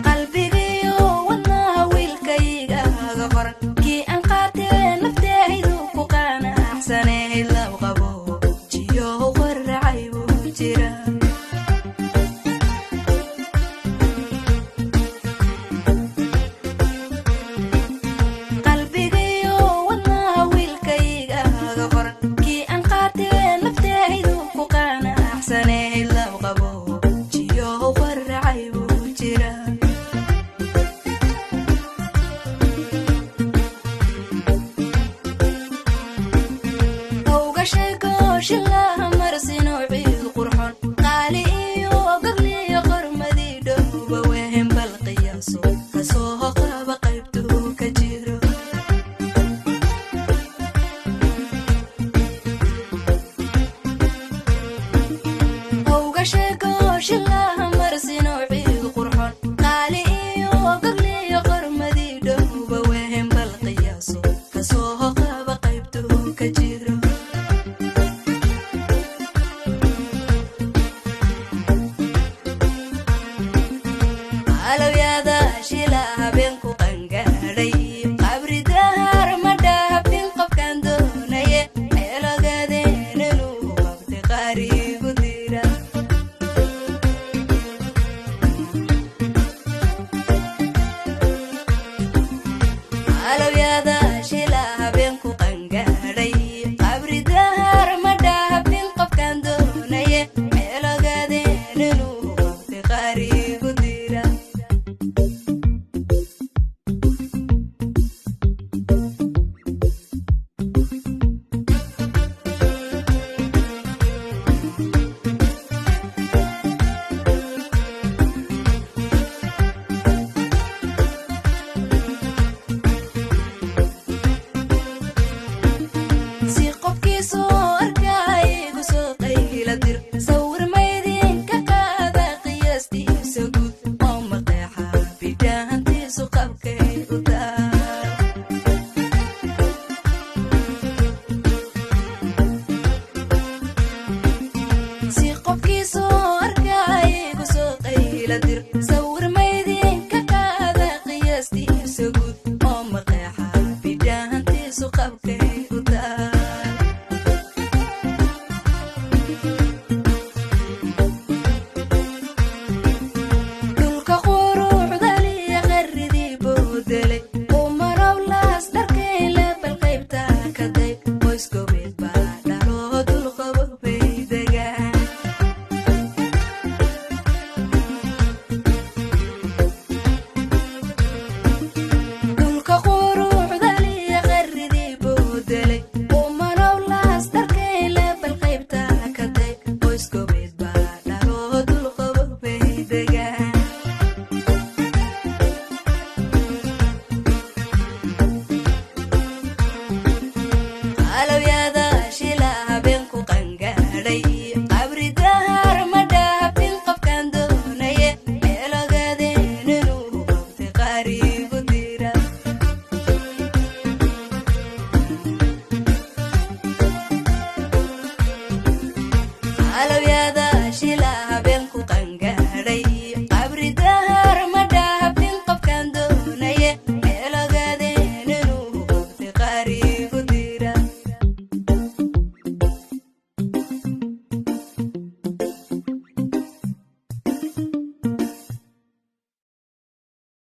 Qalbigiyo wadnaha wiilkaygaga qoran, kii aan qaatee naftaydu ku qanacsaneyd, lab qabo jiyow qaracay buu jira. Qalbigiyo wadnaha wiilkaygaga qoran, kii aan qaatee naftaydu ku qanacsaneyd, lab qabo jiyow qaracay buu jira. Awga sheego shilaha marsino ciid qurxon, qaali iyo gagliyo qormadii dhowba wehen, bal qiyaaso kasoo qaba qaybtuu ka jiro. Awga sheego shilaha marsino ciid qurxon, qaali iyo gagliyo qormadii dhowba wehen, bal qiyaaso kasoo qaba qaybtuu ka jiro. Alawyada shila habeenku qangaadhay, qabri dahar ma dhaafin qofkan doonaye, meelogaadeen inuu qabtay qaarigu dira. Alawyada shila habeenku qangaadhay, qabri dahar ma dhaafin qofkan doonaye, meelogaadeen inuu qabtay qaarigu dira. Si qofkii soo arkay igu soo qayla dir, sawir maydinka qaada qiyaastiisa guud oo maqeexa bidhaantiisu qabkay u taa. Si qofkii soo arkay igu soo qayla dir, sawir maydinka qaada qiyaastiisa guud oo maqeexa bidhaantiisu qabkay u taa. Dhulka quruxdaliya qarridii boodelay, umanowlaas dharkayle, bal qaybta kaday qoyskobeed baa dhaloo dulqabo bay degaan. Dhulka quruxdaliya qarridii boodelay, umanowlaas dharkayle, bal qaybta kaday qoyskobeed baa dhaloo dulqabo bay degaan. Alawyada shila habeenku qangaadhay, qabri dahar ma dhaafin qofkan doonaye, meelogaadeen inuu qabtay qaarigu dira. Alawyada